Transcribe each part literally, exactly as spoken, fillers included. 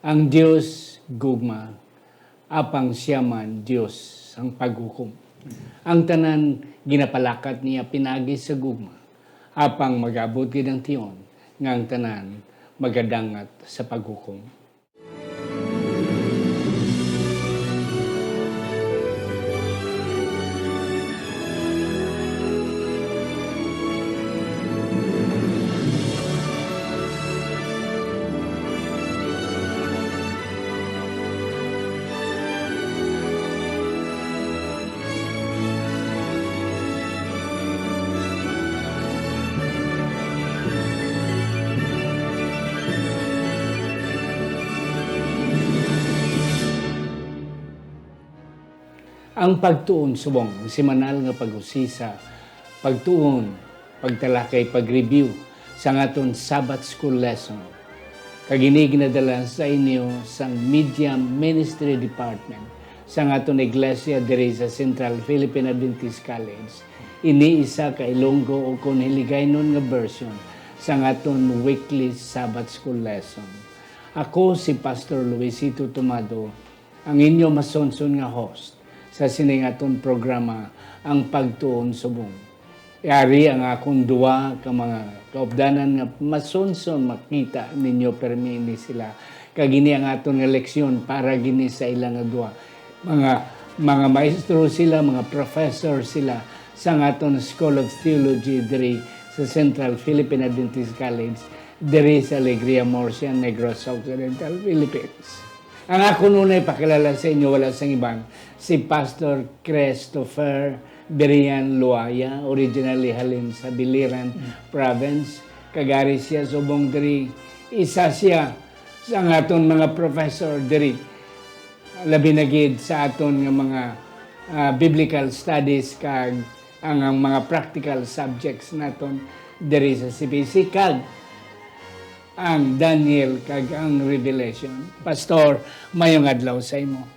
Ang Dios gugma, apang sia man Dios sang paghukom. Ang tanan ginapalakat niya pinaagi sa gugma, apang mag-abot gid ang tion nga ang tanan magadangat sa paghukom. Ang pagtuon subong ang semanal nga pag-usisa, pagtuon, pagtalakay, pag-review sang aton Sabbath School lesson. Kag ini ginadala sa inyo sang Media Ministry Department sang aton iglesia diri sa Central Philippine Adventist College. Ini isa ka Ilonggo o kon Hiligaynon nga version sang aton weekly Sabbath School lesson. Ako si Pastor Luisito Tomado, ang inyo masunson nga host sa sining aton programa, Ang Pagtuon Subong. Yari ang akon duwa ka mga kaupdanan nga masunson makita ninyo permi ini sila. Kag ini ang aton nga leksyon para gini sa ila nga duwa. Mga, mga maestro sila, mga professor sila sang aton School of Theology diri sa Central Philippine Adventist College, diri sa Alegria, Murcia, Negros Occidental, Philippines. Ang akon unay pakilala sa inyo wala sang iban si Pastor Christopher Berian Luaya, originally halin sa Biliran Province, kag ari siya subong diri. Isa siya sa aton mga professor diri, labi na gid sa aton nga mga, ah, biblical studies kag ang, ang mga practical subjects naton diri sa C B C kag ang Daniel kag ang Revelation. Pastor, mayong adlaw sa imo.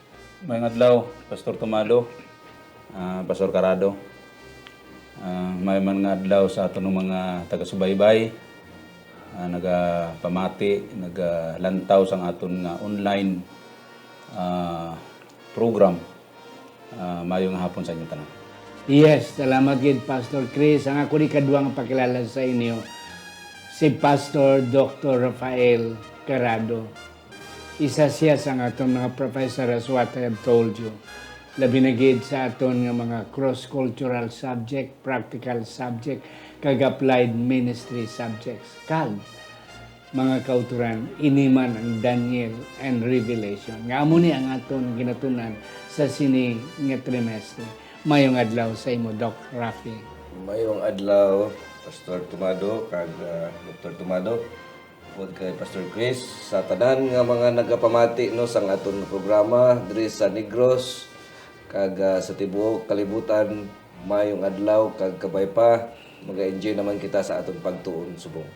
Mayong adlaw, Pastor Tomado, ah, Pastor Carado. Ah, may man nga adlaw sa aton mga taga-subaybay, ah, nagapamati, nagalantaw sang aton nga online, ah, program. Ah, maayong hapon sa inyo tanan. Yes, salamat gid, Pastor Chris. Ang ako ni kadwa nga pakilala sa inyo, si Pastor Doctor Rafael Carado. Isa siya sa aton mga professor, as what I have told you. Labi na gid sa aton nga mga cross-cultural subject, practical subject, kag applied ministry subjects. Kag, mga kauturan, ini man ang Daniel and Revelation, nga amo ni ang aton ginatunan sa sini nga trimestre. Mayong adlaw sa imo, Doc Rafi. Mayong adlaw, Pastor Tomado, kag, ah, Doctor Tomado, upod kay Pastor Chris, sa tanan nga mga nagapamati, no, sang aton programa diri sa Negros, kag, ah, sa tibuok kalibutan, mayong adlaw, kag kabay pa, mag-enjoy naman kita sa aton pagtuon subong.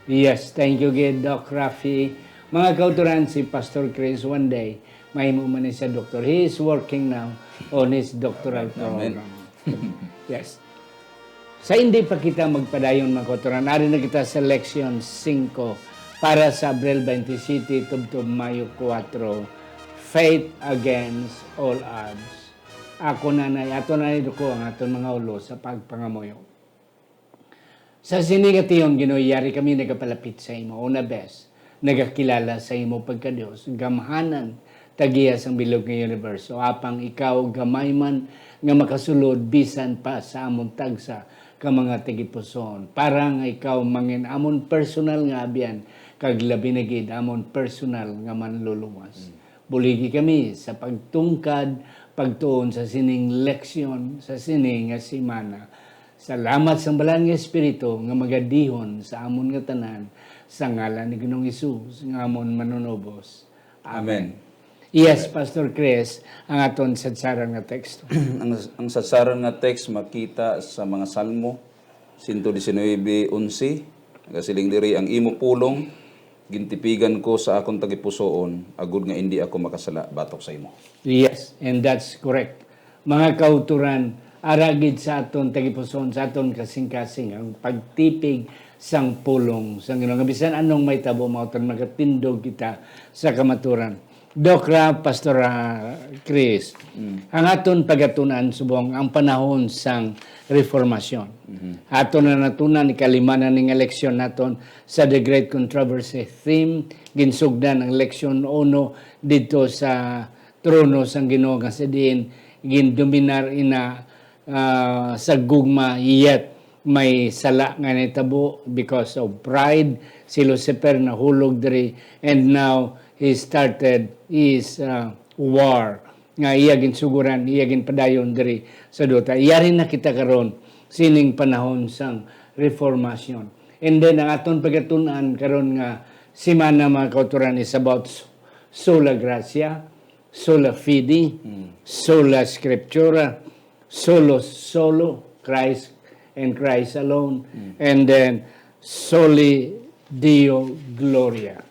Yes, thank you gid, Doc Rafi. Mga kauturan, si Pastor Chris, one day, mahimo man ni siya doktor. He is working now on his doctoral Amen. Amen. Program. Yes. Sa hindi pa kita magpadayon, mga kauturan, ari na kita sa leksyon singko para sa Abril twenty-seven, tubtob Mayo kuwatro, Faith Against All Odds. Ako na na, ato na ni duko ang aton mga ulo sa pagpangamuyo. Sa sini nga tion, Ginoo, yari kami nagapalapit sa imo. Una bes, nagakilala sa imo pagka-Dios, gamhanan, tagiya sang bilog nga universo. Apang ikaw gamay man nga makasulod bisan pa sa amon tagsa ka mga tagipusoon, para nga ikaw mangin amon personal nga abyan, kag labi na gid amon personal nga manluluwas. Mm. Buligi kami sa pagtungkad, pagtuon sa sining leksyon, sa sini nga semana. Salamat sa Balaan nga Espiritu nga magadihon sa amon nga tanan, sa ngalan ni Ginoong Hesus nga amon Manunubos. Amen. Amen. Yes, Pastor Chris, ang aton sadsaran nga teksto. Ang, ang sadsaran nga text makita sa mga Salmo sento disinuybe onse, nagasiling diri, "Ang imo pulong gintipigan ko sa akon tagipusoon, agod nga indi ako makasala batok sa imo." Yes, and that's correct. Mga kauturan, ara gid sa aton tagipusoon, sa aton kasingkasing, ang pagtipig sang pulong sang Ginoo, nga bisan anong may tabo, mao tan magatindog kita sa kamaturan. Doc Ralph, Pastor, ah, Chris, ang aton pagatun-an subong ang panahon sang reformasyon. Aton na natunan, ikalima na ning leksyon naton sa The Great Controversy theme. Ginsugdan ang leksyon uno didto sa trono sang Ginoo, nga sa diin gindominar ina ah, sa gugma, yet may sala nga nitabo because of pride. Si Lucifer nahulog diri, and now he started his, ah, war nga iya ginsuguran, iya ginpadayon diri sa duta. Yari na kita karon sining panahon sang reformasyon. And then, ang aton pagatun-an karon nga semana, mga kautoran, is about s-, sola gratia, sola fide, sola scriptura, solo, solo, Christ and Christ alone, and then soli Deo gloria.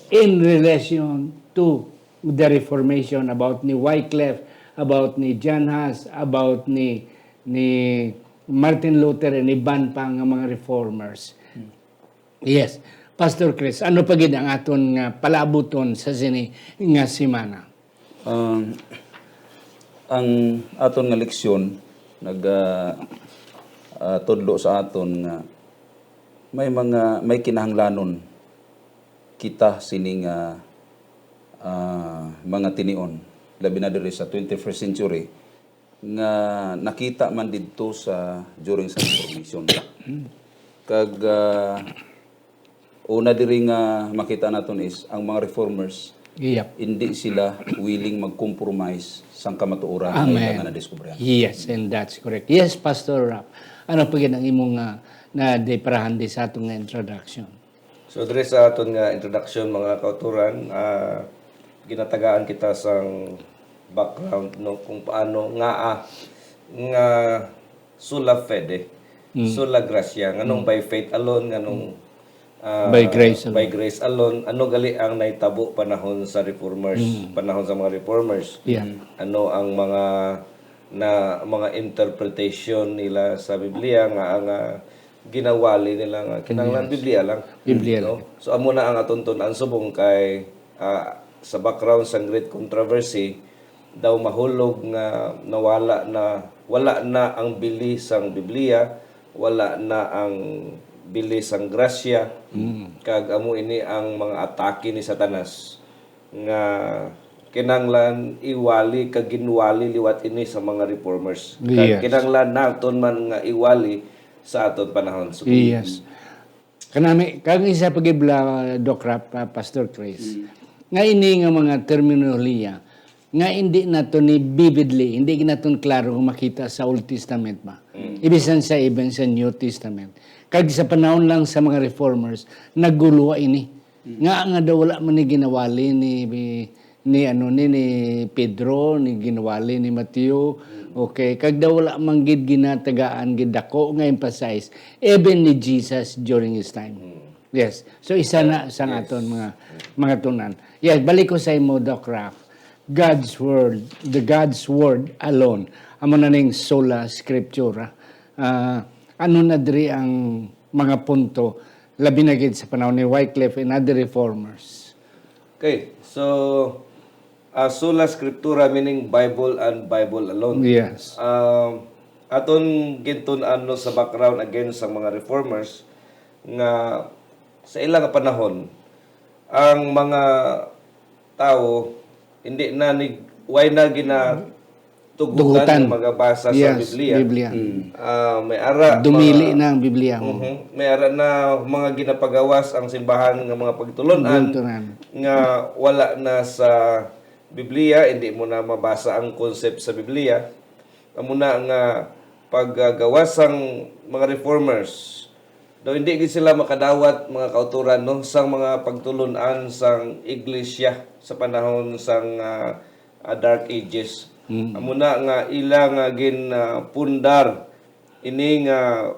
In relation to the Reformation, about ni Wycliffe, about ni John Huss, about ni, ni Martin Luther, and iban pa nga mga reformers. Yes. Pastor Chris, ano pa gid ang aton nga palaabuton sa sini nga semana? Um, ang aton nga leksyon nag, ah, ah, tudlo sa aton nga may mga, may kinahanglanon kita sini nga, ah, mga tinion, labi na diri sa twenty-first century, nga nakita man didto sa, during sa Reformation. Kag, ah, una diri nga makita naton is ang mga reformers, Yep. hindi sila willing mag-compromise sang kamatuoran nga Amen. ila nga nadiskubrihan. Yes, and that's correct. Yes, Pastor Rap. Ano pa gid ang imong, ah, nadiparahan di sa aton nga introduction? So, diri sa aton nga introduction, mga kauturan, ah, ginatagaan kita sang background, no, kung paano nga, ah, nga sola fide, Mm. sola gratia, nganong Mm. by faith alone, nganong, ah, By grace alone. by grace alone, ano gali ang nahitabo panahon sa reformers, Mm. panahon sa mga reformers? Yeah. Ano ang mga na, mga interpretation nila sa Biblia nga ang, ah, ginawali nila nga kinahanglan Yes. Biblia lang. Biblia No? lang. So, amo na ang aton tun-an subong kay, ah, sa background sang Great Controversy, daw mahulog nga nawala na, wala na ang bili sang Biblia, wala na ang bili sang grasya, Mm. kag amo ini ang mga atake ni Satanas nga kinahanglan iwali kag ginwali liwat ini sa mga reformers. Kag Yes. kinahanglan naton man nga iwali sa aton panahon. So, Yes. Kanami, kag isa pa gid bala, Doc Rap, ah, Pastor Chris, Mm. nga ini nga mga terminolohiya, nga hindi nato ni vividly, hindi naton klaro nga makita sa Old Testament ba? Mm. Ibisan sa, even sa New Testament. Kag sa panahon lang sa mga reformers, naggulo ini. Mm. Nga, nga daw wala man ni ginawali ni, ni, ano, ni, ni Pedro, ni ginawali ni Mateo. Mm. Okay, kag daw wala man gid ginatagaan gid dako nga emphasize, even ni Jesus during his time. Mm. Yes. So, isa na sa Yes. aton mga, mga tunan. Yes, balik ko sa imo, Doc Raf. God's word, the God's word alone. Amo na ning sola scriptura. Ah, ano na diri ang mga punto, labi na gid sa panahon ni Wycliffe and other reformers? Okay, so, ah, sola scriptura meaning Bible and Bible alone. Yes. Um, aton gintun-an, no, sa background again sa mga reformers nga sa ila nga panahon, ang mga tawo hindi na nig-, way na ginatugutan Tugutan. nga magabasa sa Yes, Biblia. Biblia. Mm. Ah, may ara Dumili mga na ang Biblia mo. Mhm. May ara na mga ginapagawas ang simbahan nga mga pagtulon-an Pagtulon-an. nga wala na sa Biblia, hindi mo na mabasa ang concept sa Biblia. Amo na nga paggawas sang mga reformers. Daw hindi gid sila makadawat, mga kauturan, no, sang mga pagtulon-an sang iglesia sa panahon sang, ah, ah, Dark Ages. Mm. Amo na nga ila nga gin, ah, pundar ini nga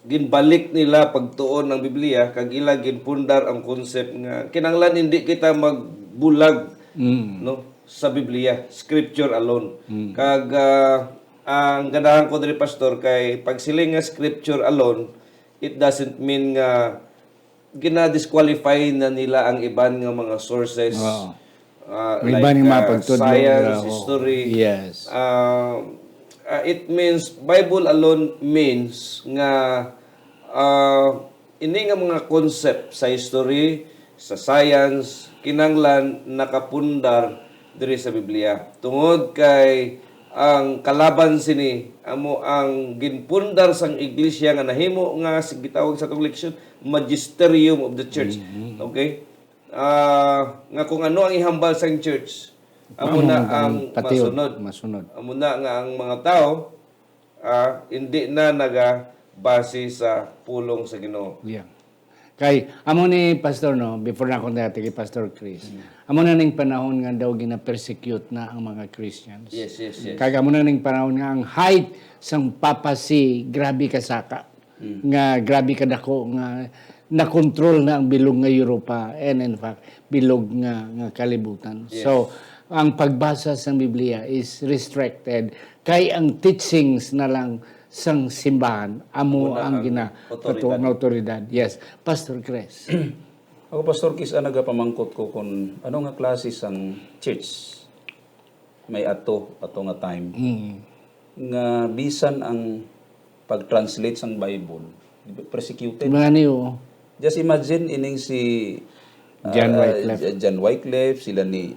ginbalik nila pagtuon ang Biblia, kag ila ginpundar ang concept nga kinahanglan hindi kita magbulag, Mm. no, sa Biblia, scripture alone. Mm. Kag, ah, Ang ganahan ko diri, Pastor, kay pagsiling nga scripture alone, it doesn't mean nga gina-disqualify na nila ang iban nga mga sources, Oo. ah, May iban like, nga mga ah, pagtudlo science, nga, oo. History. Yes. Ah, ah, it means, Bible alone means nga, ah, ini nga mga concept sa history, sa science, kinahanglan nakapundar diri sa Biblia. Tungod kay ang kalaban sini amo ang ginpundar sang iglesia nga nahimo nga sig-, gitawag sa atong leksyon, magisterium of the church. Okay? Ah, nga kung ano ang ihambal sang church, amo Amo na ang ang patiyon, masunod. masunod. Amo na nga ang mga tawo, ah, hindi na nagabase sa pulong sa Ginoo. Yeah. Kay, amo ni Pastor, no, before na akong dati kay Pastor Chris, amo na ning panahon nga daw gina-persecute na ang mga Christians. Yes, yes, yes. Kag amo na ning panahon nga ang height sang papacy grabe kasaka, nga grabe kadako, nga nakontrol na ang bilog nga Europa, and in fact, bilog nga, nga kalibutan. Yes. So, ang pagbasa sang Biblia is restricted kay ang teachings na lang sang simbahan amo Muna ang ang gina otoridad. nga otoridad. Yes, Pastor Chris. Ako, Pastor Kis, ah, nagapamangkot ko kung ano nga klase sang church may ato, ato nga time. Mm. Nga bisan ang pag-translate sang Bible, persecuted. Mga niyo, Just imagine ining si ah, John Wycliffe. J- John Wycliffe, sila ni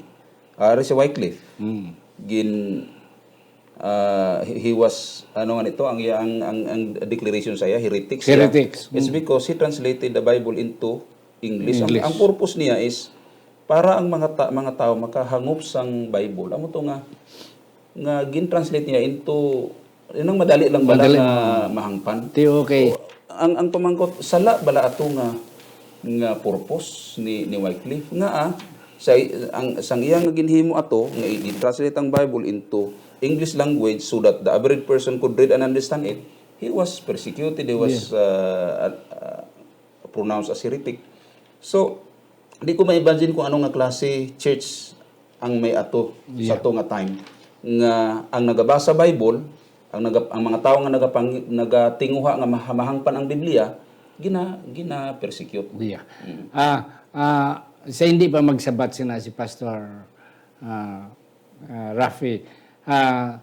ah, si Wycliffe. Mm. Gin ah, he, he was ano nga nito ang iya- ang, ang, ang declaration sa iya, heretic siya. Heretics. It's Mm. because he translated the Bible into English. Ang, English. Ang purpose niya is para ang mga ta- mga tao makahangop sang Bible. Amo to nga nga gin-translate niya into inang madali lang bala Madali. Nga mahangpan. Ti, okay. So, ang ang pamangkot, sala bala ato nga nga purpose ni ni Wycliffe nga ah, sa ang sang iya nga ginhimo ato nga i-translate ang Bible into English language so that the average person could read and understand it, he was persecuted, he was uh, uh, pronounced as heretic. So, di ko ma-imagine kung ano nga klase church ang may ato Yeah. sa to nga time nga ang nagabasa Bible, ang naga, ang mga tawo nga nagapang, nagatinguha nga maha- mahangpan ang Biblia, gina gina-persecute. Yeah. Ah, ah, sa hindi pa magsabat sina si Pastor ah, ah, Rafi, ah,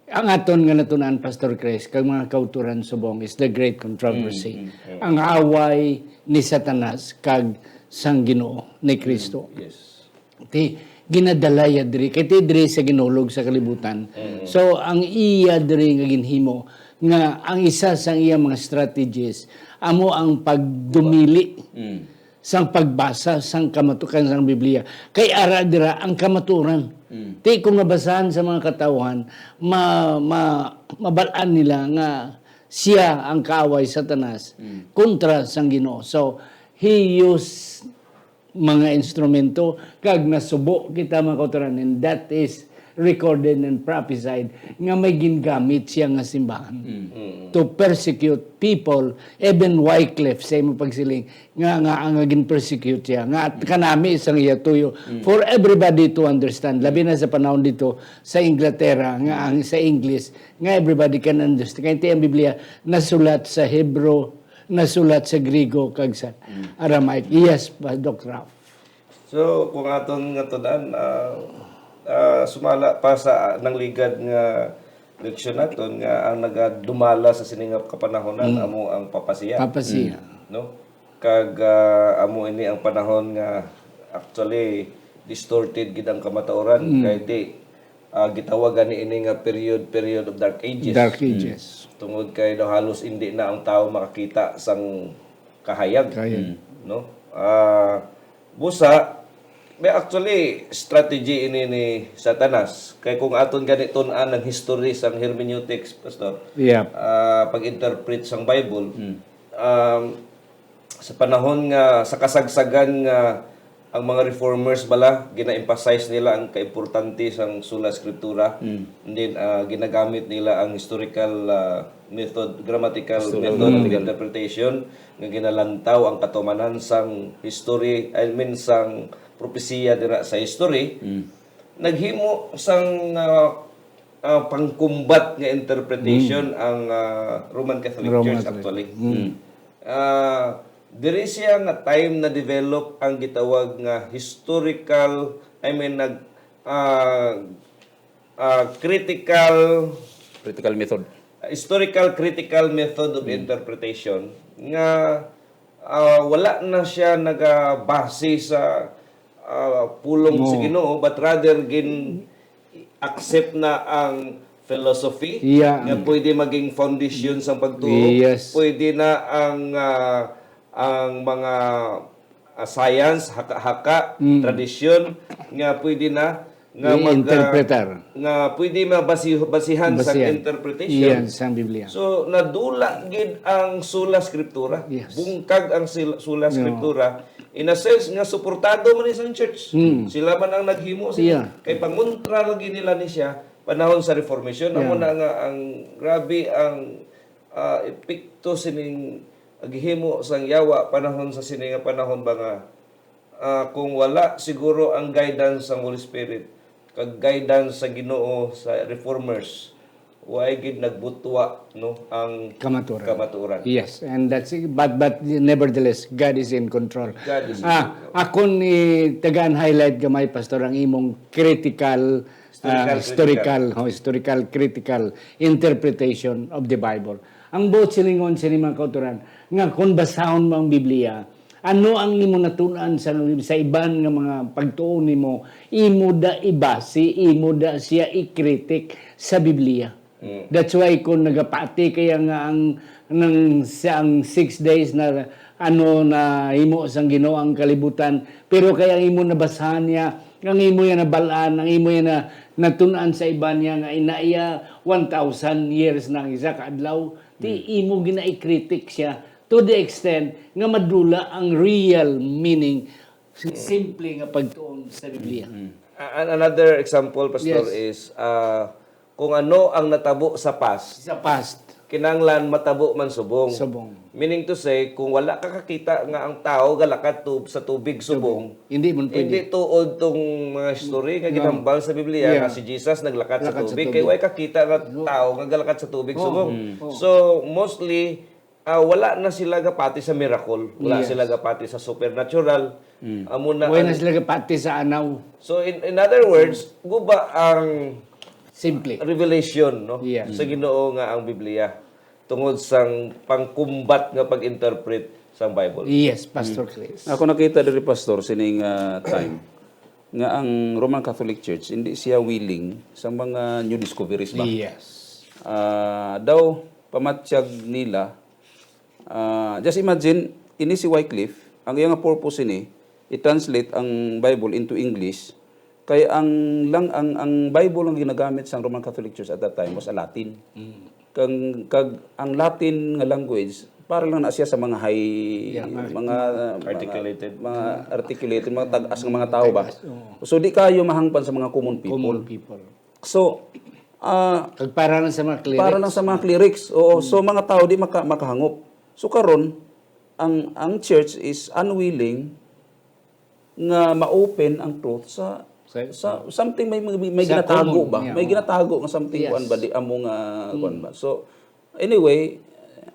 ang aton nga natun-an, Pastor Chris, kag mga kauturan subong is the great controversy. Ang away ni Satanas kag sang Ginoo ni Kristo. Yes. Ti ginadala ya diri kay ti diri sa ginulog sa kalibutan. So ang iya diri nga ginhimo nga ang isa sang iya mga strategies amo ang pagdumili Mm. sang pagbasa sang kamatukan sang Biblia. Kay ara dira ang kamaturan. Ti kung mabasahan sa mga katawhan, ma, ma, mabal-an nila nga siya ang kaaway, Satanas, kontra sang Ginoo. So, he used mga instrumento kag nasubo kita, mga kauturan, and that is recorded and prophesied nga may gingamit siya nga simbahan to persecute people, even Wycliffe sa imo pagsiling nga nga ang gin-persecute siya nga at kanami sang iya tuyo. For everybody to understand, labi na sa panahon dito sa Inglaterra nga ang sa English nga everybody can understand, kay ang Biblia nasulat sa Hebrew, nasulat sa Griego kag sa Aramaic. Yes, pa, Doc Ralph. So, kung aton nga tun-an, ah, ah, sumala pa sa nangligad nga leksyon naton nga ang nagadumala sa sini nga kapanahonan amo ang papasiya. Papasiya. No? Kag ah, amo ini ang panahon nga actually distorted gid ang kamatuoran kay ti ah, gitawag gani ini nga period, period of dark ages. Dark Ages. Tungod kay daw halos indi na ang tawo makakita sang kahayag, Kahayag. No? Ah, busa, may actually strategy ini ni Satanas. Kay kung aton gani tun-an ang history sang hermeneutics, Pastor, Yep. ah, pag-interpret sang Bible, um, sa panahon nga sa kasagsagan nga ang mga reformers bala gina-emphasize nila ang kaimportante sang Sola Scriptura, and then ah, ginagamit nila ang historical ah, method, grammatical method of interpretation nga ginalantaw ang katumanan sang history, I mean sang propesiya dira sa history. Naghimo sang ah, ah, pangkumbat nga interpretation ang, ah, Roman Catholic Roman Church, Catholic. Actually. Mm. Ah, diri siya nga time na-develop ang gitawag nga historical, I mean, nag-, ah, ah, critical Critical method. Historical critical method of interpretation nga, ah, wala na siya nagabase sa, ah, pulong sa Ginoo, but rather gin-accept na ang philosophy nga pwede maging foundation sang pagtuo. Yes. Pwede na ang, ah, ang mga, ah, science, haka-haka, tradisyon nga pwede na nga mag, ah, nga pwede mabasi-, basihan sa interpretation. Yan, sang Biblia. So, nadula gid ang Sola Scriptura. Yes. Bungkag ang sil-, Sola Scriptura. In a sense, nga suportado man ni sang church. Sila man ang naghimo sa, kay pangontra lagi nila ni siya panahon sa Reformation. Amo na nga ang grabe ang, ah, epekto sining gihimo sang yawa panahon sa sini nga panahon ba nga, ah, kung wala siguro ang guidance sang Holy Spirit kag guidance sa Ginoo sa reformers, way gid nagbutwa, no, ang kamatuoran. Yes, and that's it. But, but nevertheless, God is in control. God is in control. Akon itagaan highlight gamay, Pastor, ang imong critical, ah, historical, historical, critical interpretation of the Bible. Ang buot silingon sini, mga kautoran, nga kung basahon mo ang Biblia, ano ang imo natun-an sa, sa iban nga mga pagtuon nimo, imo da ibasi, imo da siya ikritik sa Biblia. That's why kung nagapati kaya nga ang, nang, sa, ang six days na, ano, na himo sang Ginoo ang kalibutan, pero kaya ang imo nabasahan niya, ang imo yan nabalaan, ang imo yan na natun-an sa iban niya nga ina iya one thousand years na ang isa ka adlaw, ti imo ginaikritik siya to the extent nga madula ang real meaning, simple nga pagtuon sa Biblia. A-, an-, another example, Pastor, is, ah, kung ano ang natabo sa past, Sa past. kinahanglan matabo man subong. Subong. Meaning to say, kung wala ka kakita nga ang tao galakat tu-, sa tubig subong, Hindi man pwede. hindi tuod tong mga history nga No. ginhambal sa Biblia Yeah. nga si Jesus naglakat sa Lakat sa tubig. Kay tubig. way kakita nga No. tao nga galakat sa tubig Oo. subong. Mm. Oo. So, mostly, ah, wala na sila gapati sa miracle. Wala Yes. sila gapati sa supernatural. Mm. Amo na Wala na ang sila gapati sa anaw. So, in, in other words, guba ang Simple. revelation, no? Yes. Sa Ginoo nga ang Biblia tungod sang pangkumbat nga pag-interpret sang Bible. Yes, Pastor Mm. Chris. Ako nakita diri, Pastor, sining, ah, time nga ang Roman Catholic Church hindi siya willing sa mga new discoveries ba. Yes. Ah, daw pamatyag nila, ah, just imagine, ini si Wycliffe, ang iyang purpose ini i-translate ang Bible into English, kay ang lang, ang, ang Bible ang ginagamit sang Roman Catholic Church at that time was a Latin. Mm. Kang, kag ang Latin nga language, para lang na siya sa mga high, Yeah, mga, mga, mga articulated. mga articulated, mga tag-as nga mga tao ba? Tag-as, oo. So, di kayo mahangpan sa mga common people. Common people. So, ah, Kag para lang sa mga clerics. para lang sa mga clerics. Oo, so Mm. mga tao di maka-, makahangop. So karon, ang, ang church is unwilling nga ma-open ang truth sa, Sa sa something may, may, may Sa ginatago common, ba? yeah, May oo. ginatago nga something Yes. kuan ba di amo nga Mm. kuan ba? So, anyway,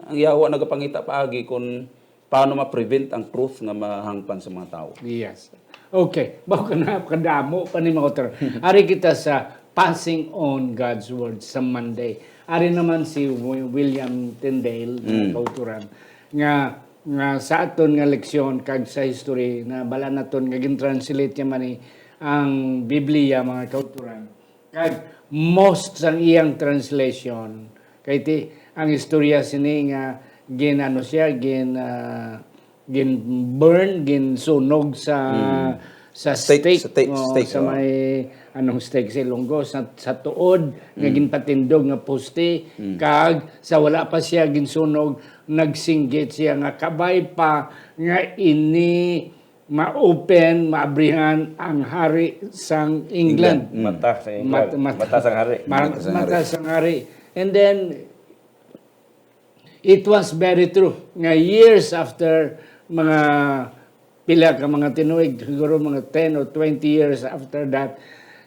ang yawa nagapangita paagi kung paano ma-prevent ang truth nga mahangpan sa mga tao. Yes. Okay. Bawo ka na, kadamo pa ni mga author. Ari kita sa Passing on God's Word sa Monday. Ari naman si Wi-, William Tyndale, mga Mm. kautoran, nga, nga sa aton nga leksyon kag sa history, nabal-an naton nga gin-translate niya man ni ang Biblia, mga kautoran. Kag most sang iyang translation, kay ti, ang istorya sini nga gin-, ano siya, gin, ah, gin-burn, ginsunog sa, Mm. sa Stake, stake, sa ta-, oo, stake, sa oo. may, anong stake sa Ilonggo, sa, sa tuod, nga Mm. ginpatindog nga poste, Mm. kag sa wala pa siya ginsunog, nagsinggit siya nga kabay pa nga ini ma-open, maabrihan ang hari sang England. England. Mm. Mata sa England. Mat-, mata. Mata sang hari. Ma-, Mata sang mata hari. sang hari. And then, it was very true nga years after, mga pila ka mga tinuig, siguro mga ten or twenty years after that,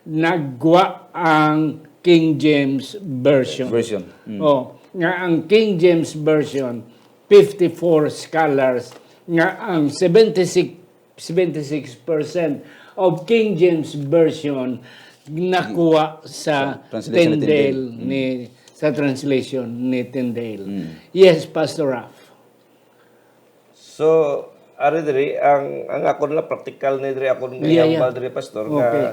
naggwa ang King James Version. Version. Mm. Oh, nga ang King James Version, fifty-four scholars, nga ang seventy-six, seventy-six percent of King James Version nakuha sa Translation ni Tyndale Tyndale. Ni, sa translation ni Tyndale. Mm. Yes, Pastor Ralph. So, ari diri, ang ang ako na praktikal ni diri, ako nga Yeah, ihambal yeah. diri, pastor, Okay. nga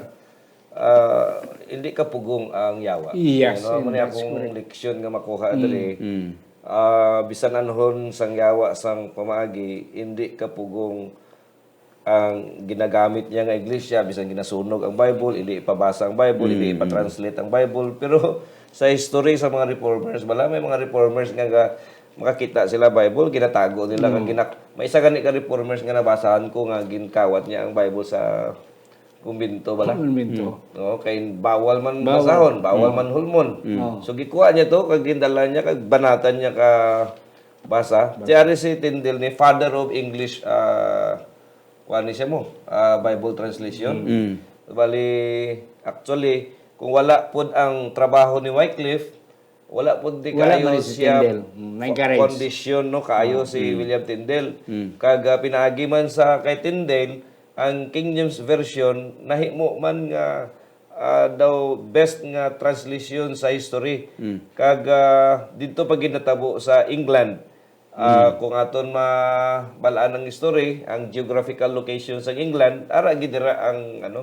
ah, hindi kapugong ang yawa. Yes, Ano, and muna that's akong correct. Leksyon nga makuha diri. Mm. Ah, bisan anhon sang yawa sang pamaagi, hindi kapugong ang ginagamit niya nga iglesia, bisan ginasunog ang Bible, hindi ipabasa ang Bible, hindi Mm. ipatranslate ang Bible. Pero sa history sa mga reformers, bala may mga reformers nga ga, makakita sila Bible, ginatago nila. Nga gina, may isa gani ka reformers nga nabasahan ko nga ginkawat niya ang Bible sa kumbento bala. Kumbento. No, kay bawal man Bawal. basahon, bawal Mm. man hulmon. Oh. So gikuha niya to, kag gindala niya, kag banatan niya ka basa. Si Ari si Tyndale ni Father of English, ah, kuan ni siya mo, ah, Bible translation. Mm. Bali, actually, kung wala pud ang trabaho ni Wycliffe, wala pud di Wala kayo man si siya Tyndale. Mm, na-encourage. Kondisyon, no, kaayo si William Tyndale. Mm. Kag ah, pinaagi man sa kay Tyndale, ang King James Version nahimo man nga ah, daw best nga translation sa history. Mm. Kag ah, didto pa ginatabo sa England. Ah, kung aton mabalaan ang history, ang geographical location sa England, ara gid dira ang ano,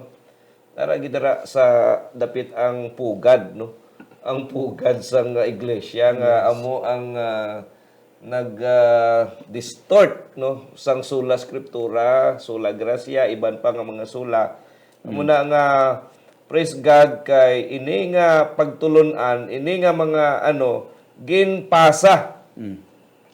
ara gid dira sa dapit ang pugad, no. Ang pugad sang iglesia nga amo ang ah, nag ah, distort, no, sang sola scriptura, sola gratia, iban pa nga mga sola. Amo na nga, praise God, kay ini nga pagtulon-an, ini nga mga ano, ginpasa. Mm.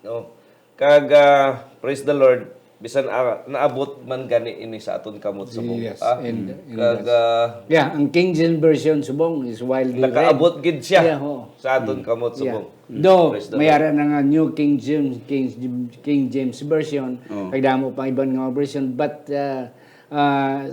No? Kag ah, praise the Lord, bisan ah, naabot man gani ini sa aton kamot subong. Yes, Ah, and, and kag that's- ah, Yeah, ang King James Version subong is widely read. Nakaabot gid siya Yeah, oo. sa aton kamot subong. Though, Praise the may Lord. ara na nga New King James, King, King James Version, Oh. kag damo pang iban nga version, but uh, uh,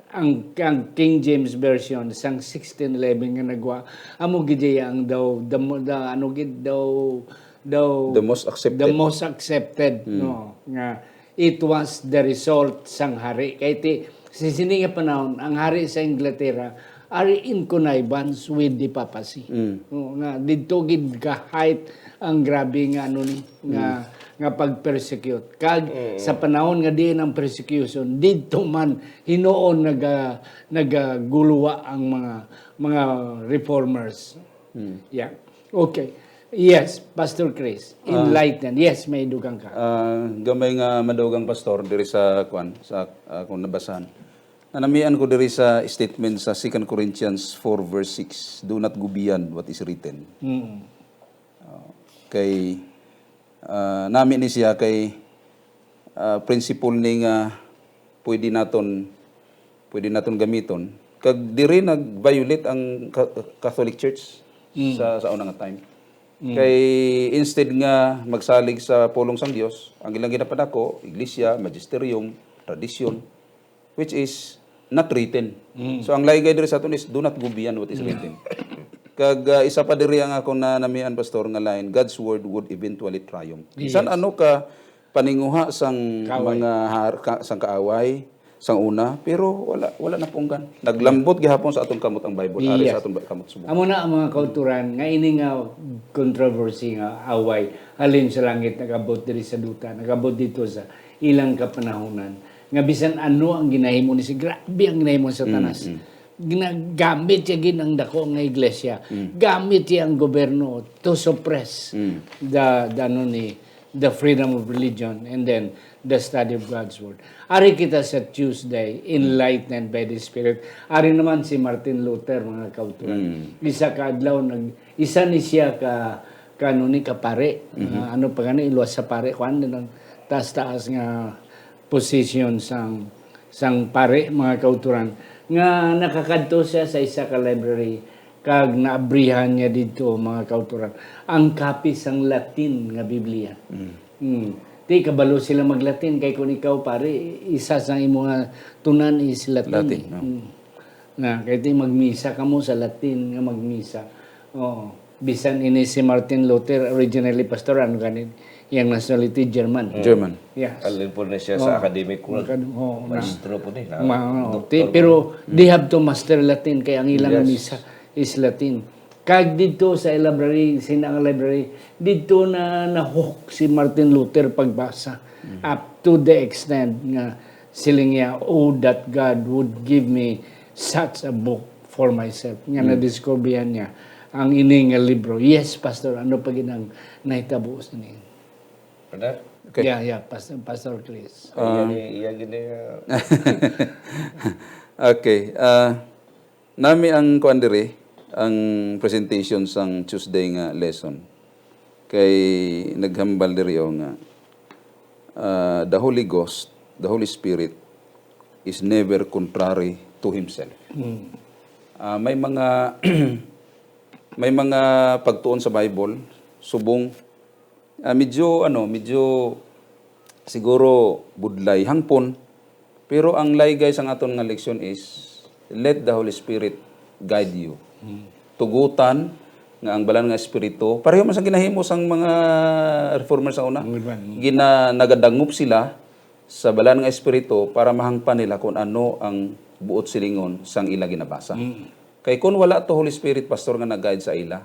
ang, ang King James Version sang sixteen eleven nga nagwa, amo gid iya ang daw the, mo- the ano gid daw daw The most accepted. the most accepted, no, nga it was the result sang hari. Kay ti, sa sini nga panahon, ang hari sa Inglaterra are in connivance with the papacy. Mm. No, nga didto gid ka-height ang grabe nga ano ni nga nga pag-persecute. Kag sa panahon nga diin ang persecution, didto man hinuon naga nagaguluwa ang mga mga reformers. Yeah. Okay. Yes, Pastor Chris. Enlighten. Yes, may dugang ka. Ah, gamay nga madugang, pastor, diri sa kwan, sa akong nabasahan. Nanamian ko diri sa statement sa Second Corinthians four verse six, "Do not go beyond what is written." Mm. Ah, kay ah, nami ni siya kay ah, principle ni nga pwede naton pwede naton gamiton, kag diri nag-violate ang Ca- Catholic Church sa sa una nga time. Kay instead nga magsalig sa pulong sang Dios, ang ilang ginapadako, iglesia, magisterium, tradisyon, which is not written. So ang laygay diri sa aton is, "Do not go beyond what is written." Kag ah, isa pa diri ang akong nanamian, pastor, nga line, "God's word would eventually triumph." Bisan Yes. ano ka paninguha sang Kaaway. mga har- ka- sang kaaway, sang una, pero wala wala napunggan. Naglambot gihapon sa aton kamot ang Bible, ari Yes. sa aton ba- kamot subong. Amo na ang mga kauturan nga ini nga controversy nga away halin sa langit nagabot diri sa duta, nagabot dito sa ilang kapanahonan, nga bisan ano ang ginahimo ni si grabe ang ginahimo sa Satanas. Ginagamit siya gid ang dako nga iglesia. Gamit siya ang gobyerno to suppress Mm. the, the ano ni the freedom of religion and then the study of God's word. Ari kita sa Tuesday, enlightened by the Spirit. Ari naman si Martin Luther, mga kauturan. Mm. Isa ka adlaw nag isa ni siya ka kano ni ka pare. Ah, ano pa gani, iluwas sa pare, kuan din ang taas-taas nga position sang sang pare, mga kauturan, nga nakakadto siya sa isa ka library kag naabrihan niya didto, mga kauturan, ang copy sang Latin nga Biblia. Mm. Ti kabalo sila mag-Latin kay kung ikaw pare, isa sa imo nga tunan is Latin. Latin, no? Mm. Na, kay di magmisa kamo sa Latin nga magmisa. Oo. Bisan ini si Martin Luther, originally, Pastor, ano gani, iyang nationality, German. Mm. German. Yes. Alin po na siya sa Oo. academic world. Magkano-, oo, na. Maestro po ni, na Ma-, oo. doktor Ti-, po pero ni. Mm. they have to master Latin, kay ang ilang Yes. misa is Latin. Kag didto sa library, sa ina nga library, didto na na-hook si Martin Luther pagbasa. Mm. Up to the extent nga siling niya, "Oh, that God would give me such a book for myself." Nga Mm. nadiskubrihan niya ang ini nga libro. Yes, Pastor, ano pa gid ang nahitabo sa ini? Brother? Okay. Yeah, yeah, Pastor, Pastor Chris. Iya Um, ni, iya gid ni, ah. Okay, ah, nami ang kuan diri, ang presentation sang Tuesday nga lesson. Kay naghambal diri, oh, nga, ah, the Holy Ghost, the Holy Spirit is never contrary to himself. Mm. Ah, may mga, may mga pagtuon sa Bible, subong, ah, medyo, ano, medyo siguro budlay, hangpon. Pero ang laygay sang aton nga leksyon is, let the Holy Spirit guide you. Hmm. Tugutan nga ang Balaan nga Espiritu, pareho man sa ginahimo sang mga reformer sa una, Ang iban, hmm. gina-, nagadangop sila sa Balaan nga Espiritu para mahangpan nila kung ano ang buot silingon sang ila ginabasa. Hmm. Kay kung wala to Holy Spirit, Pastor, nga nag-guide sa ila,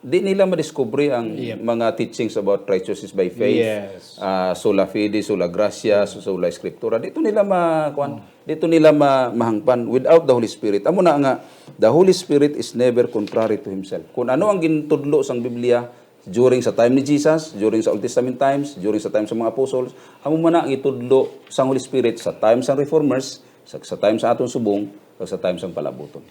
di nila madiskubre ang Yep. mga teachings about righteousness by faith, Yes. ah, sola fide, sola gratia, sola scriptura. Dito nila ma-, kuwan, Mm. dito nila ma-, mahangpan without the Holy Spirit. Amo na nga, the Holy Spirit is never contrary to himself. Kung ano ang gintudlo sang Biblia during sa time ni Jesus, during sa Old Testament times, during sa time sa mga apostles, amo man na ang itudlo sang Holy Spirit sa time sang reformers, sa, sa time sa aton subong, kag sa time sang palabuton.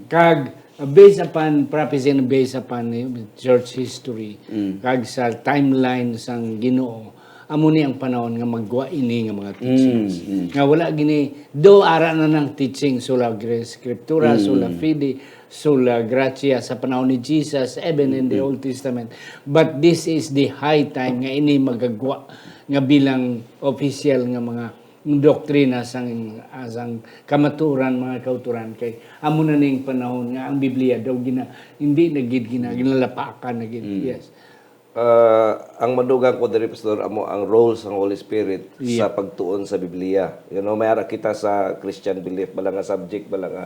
Kag, uh, based upon prophecy and based upon, eh, church history, Mm. kag sa timeline sang Ginoo, amo ni ang panahon nga maggwa ini nga mga teachings. Mm, mm. Nga wala gini, do ara na nang teaching, sola gre-, scriptura, Mm. sola fide, sola gratia sa panahon ni Jesus, even in the Mm. Old Testament. But this is the high time nga ini magagwa nga bilang official nga mga doktrina sang, ah, sang kamaturan, mga kauturan, kay amo na ning panahon nga ang Biblia daw gina-, hindi na gid gina-, ginalapakan na gid. Mm. Yes. Ah, ang madugang ko diri, Pastor, amo ang role sang Holy Spirit sa Yeah. pagtuon sa Biblia. You know, may ara kita sa Christian belief, bala nga subject, bala nga,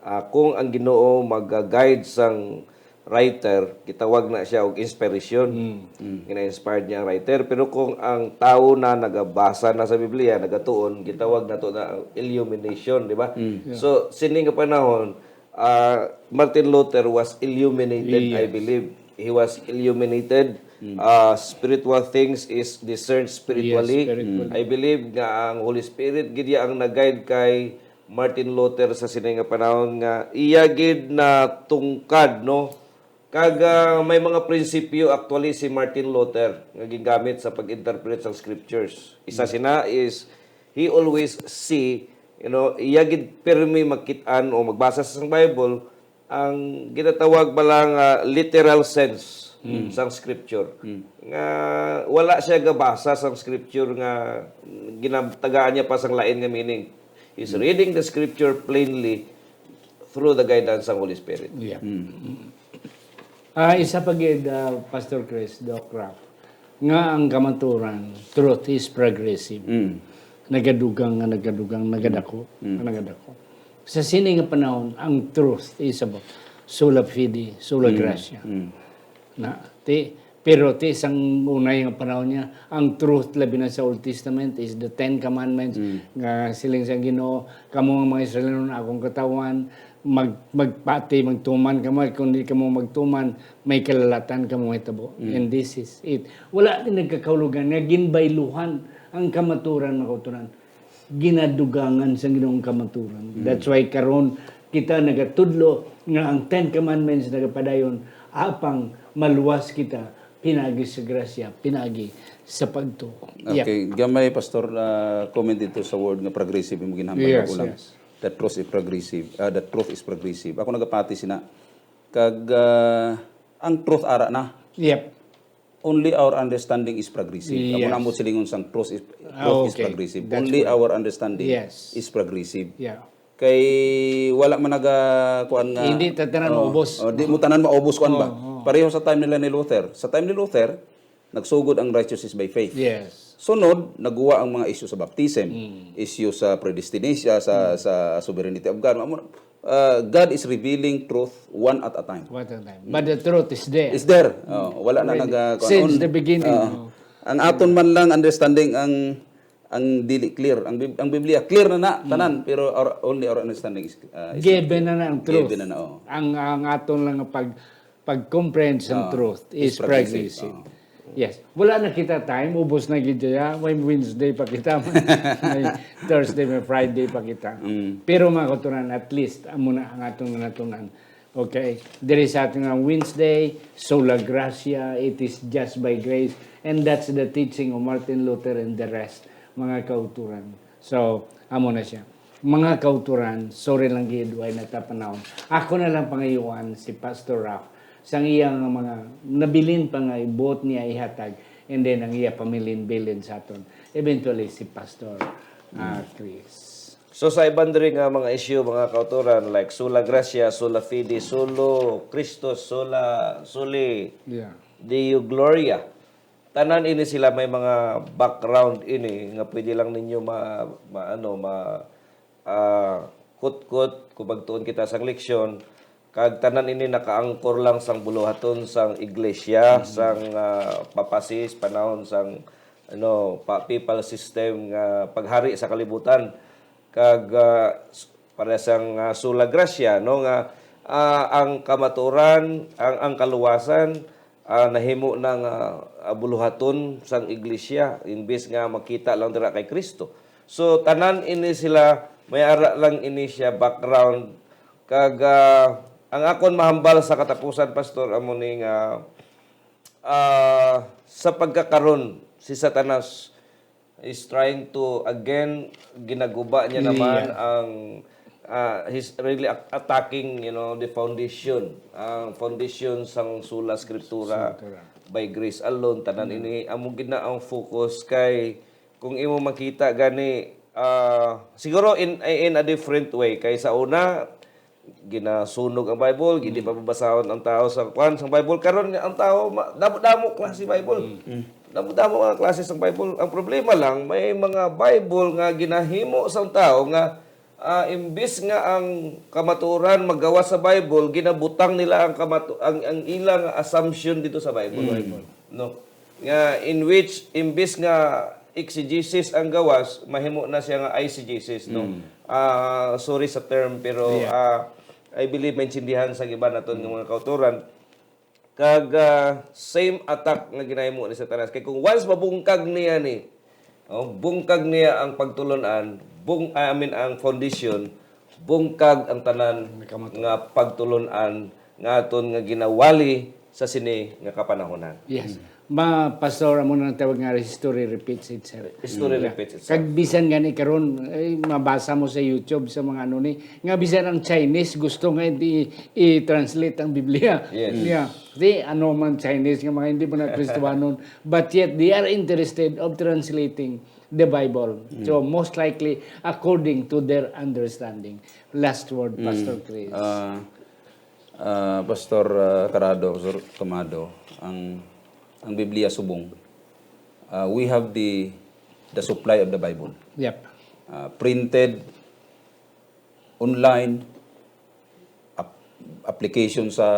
ah, kung ang Ginoo mag-guide sang writer, gitawag na siya og inspiration. Mm. Mm. Gina-inspired niya ang writer. Pero kung ang tawo na nagabasa na sa Biblia, nagatuon, gitawag nato na ang illumination, di ba? Mm. Yeah. So, sini nga panahon, ah, Martin Luther was illuminated, I Yes. believe. He was illuminated. Mm. Ah, spiritual things is discerned spiritually. Yes, spiritually. I believe nga ang Holy Spirit gid iya ang nag-guide kay Martin Luther sa sini nga panahon nga iya gid natungkad, no? Kag, ah, may mga prinsipyo actually si Martin Luther nga gingamit sa pag-interpret sa scriptures. Isa Mm. sina is he always see, you know, iya gid pirmi makit-an o magbasa sa Bible ang ginatawag bala nga literal sense Mm. sang scripture. Mm. Nga wala siya gabasa sang scripture nga ginatagaan niya pa sang lain nga meaning. He's Mm. reading the scripture plainly through the guidance sang Holy Spirit. Yeah. Mm. Ah, isa pa gid, ah, Pastor Chris, Doc Ralph, nga ang kamaturan, truth is progressive. Mm. Nagadugang nga nagadugang, nagadako, Mm. nga nagadako. Sa sini nga panahon, ang truth is about sola fide, sola Mm. gratia. Mm. Na, ti, pero ti, sang unay nga panahon niya, ang truth, labi na sa Old Testament, is the Ten Commandments, Mm. nga siling sa Ginoo, "Kamo nga mga Israelinon, akong katawhan, mag-, magpati, magtuman kamo, kung di kamo magtuman, may kalalatan kamo mahitabo." Mm. And this is it. Wala ni nagkakahulugan nga ginbayluhan ang kamaturan, mga kauturan. Ginadugangan sa Ginoong kamaturan. Mm. That's why karon kita nagatudlo nga ang Ten Commandments nagapadayon, apang maluwas kita pinaagi sa grasya, pinaagi sa pagtuo. Yeah. Okay, gamay, Pastor, ah, comment dito sa word nga progressive, yung ginhambal Yes, ko lang. yes. The truth is progressive. Ah, the truth is progressive. Ako nagapati sina. Kag, ah, ang truth ara na. Yep. Only our understanding is progressive. Amo na Yes. mo silingon sang truth is, Ah, truth is okay. progressive. That's Only correct. our understanding Yes. is progressive. Yeah. Kay wala man naga, kuan nga, Hindi ta tanan oh, maubos. Oh, di mo tanan maubos, kuan ba? Oh, oh. Pareho sa time nila ni Luther. Sa time ni Luther, nagsugod ang righteousness by faith. Yes. Sunod, naguwa ang mga issue sa baptism, Mm. issue sa predestination, sa, Mm. sa sovereignty of God. Amo, uh, God is revealing truth one at a time. One at a time. But the truth is there. It's there. Oh, wala na Already. naga, kuan, Since on- the beginning, oh. oh. Ang aton man lang understanding ang ang dili clear. Ang Bib-, ang Biblia clear na na, Mm. tanan, pero our, only our understanding is, uh, is Given not na na ang clear. truth. Given na na, oh. Ang, ang aton lang nga pag, pag-comprehend sa Ah, truth is is pragnisit. pragnisit. Ah. Yes. Wala na kita time. Ubos na gid ya. May Wednesday pa kita. May, may Thursday, may Friday pa kita. Mm. Pero, mga kauturan, at least, amo na ang aton nga natunan. Okay? Diri sa aton nga Wednesday, sola gratia, it is just by grace. And that's the teaching of Martin Luther and the rest, mga kauturan. So, amo na siya. Mga kauturan, sorry lang gid, way na ta panahon. Ako na lang pangayuan si Pastor Ralph sang iya nga mga nabilin pa nga ibuot niya ihatag, and then ang iya pamilin-bilin sa aton. Eventually, si Pastor, ah, Mm. Chris. So, sa iban diri nga mga issue, mga kauturan, like sola gratia, sola fide, solo Christus, sola, soli Yeah. Deo gloria. Tanan ini sila may mga background ini nga pwede lang ninyo ma, ma, ano, ma, ah, kutkot kung magtuon kita sang leksyon. Kag tanan ini nakaangkor lang sang buluhaton sang iglesia, Mm. sang, ah, papasis, panahon sang, ano, pa, papal system nga paghari sa kalibutan. Kag, ah, s-, para sang, ah, sola gratia, no, nga, ah, ang kamatuoran, ang, ang kaluwasan, ah, nahimo na nga, ah, buluhaton sang iglesia, imbis nga makita lang dira kay Cristo. So, tanan ini sila, may ara lang ini siya background. Kag, ah, ang akon mahambal sa katapusan, Pastor, amo ni nga, ah, sa pagkakaron, si Satanas is trying to, again, ginaguba niya naman Yeah. ang, ah, he's really a-, attacking, you know, the foundation, ang foundation sang Sola Scriptura, Scriptura. by grace alone, tanan Mm. ini, amo gid na ang focus kay kung imo makita gani, ah, siguro in, in a different way kay sa una, ginasunog ang Bible, hindi Mm. mababasahon ang tao sa kwan sang Bible. Karon nga ang tao, ma-, damo-damo klase Bible. Mm. Mm. Damo-damo mga klase sang Bible. Ang problema lang, may mga Bible nga ginahimo sang tao nga, ah, imbis nga ang kamatuoran magawas sa Bible, ginabutang nila ang kamatu-, ang, ang ilang assumption dito sa Bible. Mm. No? Nga in which, imbis nga exegesis ang gawas, mahimo na siya nga eisegesis, no? Mm. Ah, sorry sa term, pero, Yeah. ah, I believe maintindihan sa iban naton nga Mm. mga kauturan. Kag, ah, same attack nga ginahimo ni Satanas. Kay kung once mabungkag niya ni, oh, bungkag niya ang pagtulon-an, bung-, I mean, ang foundation, bungkag ang tanan Nakamatod. nga pagtulon-an nga aton nga ginawali sa sini nga kapanahonan. Yes. Mm. Ma, Pastor, amo na ang tawag nga history repeats itself. History Yeah. repeats itself. Kag bisan gani karon, eh, mabasa mo sa YouTube sa mga ano ni, nga bisan ang Chinese gusto nga i-, i-translate ang Biblia. Yes. Yeah. Di, ano man Chinese nga mga hindi mo na Kristohanon, but yet they are interested of translating the Bible. Mm. So, most likely, according to their understanding. Last word, Mm. Pastor Chris. Ah, ah, Pastor, ah, Carado, Pastor Tomado, ang, ang Biblia subong, ah, we have the, the supply of the Bible. Yep. Ah, printed, online, ap-, application sa,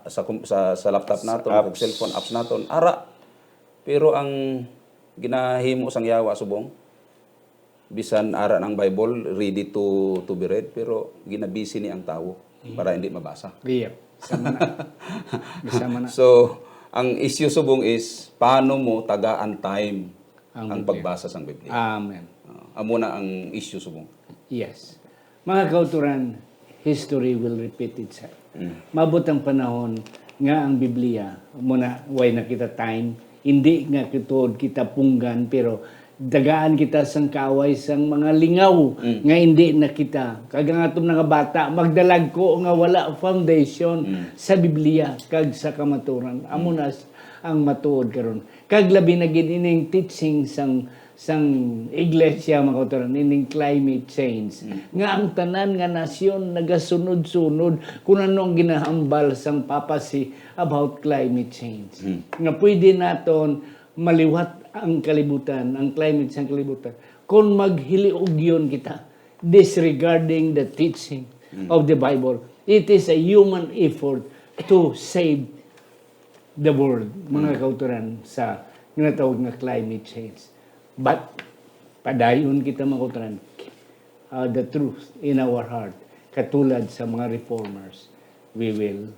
sa com-, sa, sa laptop Sa naton, apps. cellphone apps naton, ara. Pero ang ginahimo sang yawa subong, bisan ara ang Bible, ready to, to be read, pero ginabisi ni ang tawo Mm. para hindi mabasa. Yep. Sama na. Sama na. So, ang issue subong is, paano mo tagaan time Ang ang Biblia. pagbasa sang Biblia? Amen. Ah, amo na ang issue subong. Yes. Mga kauturan, history will repeat itself. Mm. Maabot ang panahon nga ang Biblia, muna, way na kita time, hindi nga tuod kita punggan, pero dagaan kita sang kaaway sang mga lingaw Mm. nga hindi na kita. Kag ang aton mga bata, magdalagko nga wala foundation Mm. sa Biblia kag sa kamaturan. Amo Mm. na s-, ang matuod karon. Kag labi na gid ining teaching sang sang iglesia, mga kautoran, ining climate change, nga ang tanan nga nasyon nagasunod-sunod kung ano ang ginahambal sang papacy about climate change. Nga pwede naton maliwat ang kalibutan, ang climate sang kalibutan, kung maghiliugyon kita, disregarding the teaching of the Bible. It is a human effort to save the world, mga kautoran, sa ginatawag nga climate change. But padayon kita, mga kautoran, uh, the truth in our heart, katulad sa mga reformers, we will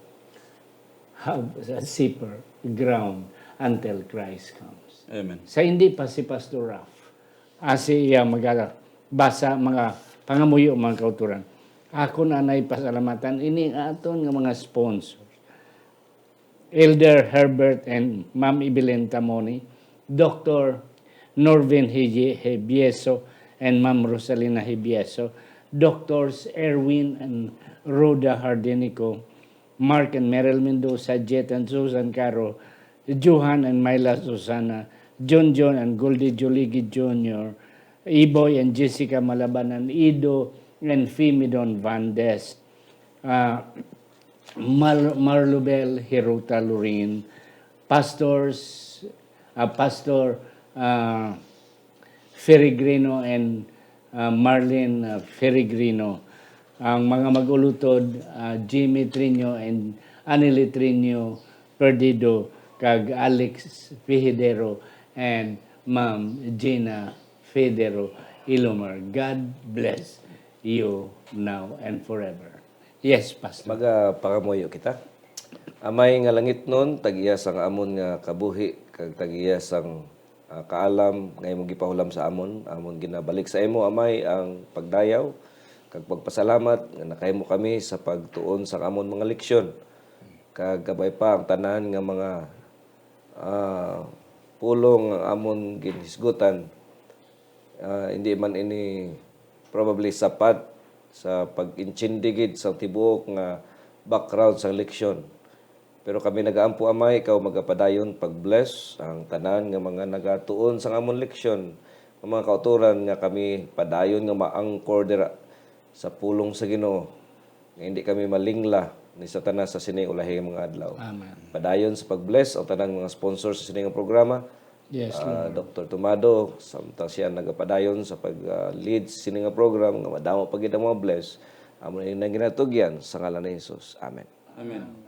have a safer ground until Christ comes. Amen. Sa hindi pa si Pastor Ralph, asi iya magabasa mga pangamuyo, mga kautoran. Ako na nay pasalamatan ini nga aton nga mga sponsors. Elder Herbert and Ma'am Evelyn Tamoni, Doctor Norvin Hiji- Hibieso and Ma'am Rosalina Hibieso, Doctors Erwin and Rhoda Hardinico, Mark and Meryl Mendoza, Jet and Susan Caro, Johan and Myla Susana, John John and Goldie Joligi Junior, Iboy and Jessica Malabanan, Ido and Fimidon Vandes, ah, Mar- Marlubel Hiruta Lorin, Pastors, ah, Pastor ah, Feregrino and ah, Marlene ah, Feregrino, ang mga mag-ulutod, ah, Jimmy Trino and Anili Trino Perdido, kag Alex Fijidero and Ma'am Gina Federo Ilomar. God bless you now and forever. Yes, Pastor. Magapangamuyo kita. Amay nga langitnon, tag-iya sang amon nga kabuhi, kag tag-iya sang ah, kaalam nga imo gipahulam sa amon. Amon ginabalik sa imo, Amay, ang pagdayaw kag pagpasalamat nga nakahimo kami sa pagtuon sang amon mga leksyon. Kag kabay pa ang tanan nga mga ah, pulong nga amon ginhisgutan. Ah, hindi man ini probably sapat sa pag-intindi gid sa tibuok nga background sang leksyon. Pero kami nagaampo, Amay, ikaw magapadayon pag-bless ang tanan nga mga nagatuon sang amon leksyon, nga mga kautoran nga kami padayon nga ma-anchor dira sa pulong sa Ginoo, nga hindi kami malingla ni Satanas sa sini ulahi nga mga adlaw. Amen. Padayon sa pag-bless ang tanang mga sponsor sa sini nga programa. Yes, Ah, Lord. Doctor Tomado, samtang siya nagapadayon sa pag-lead sa sini nga program, nga madamo pa gid ang mga bless, amo na ginatugyan sa ngalan ni Jesus. Amen. Amen.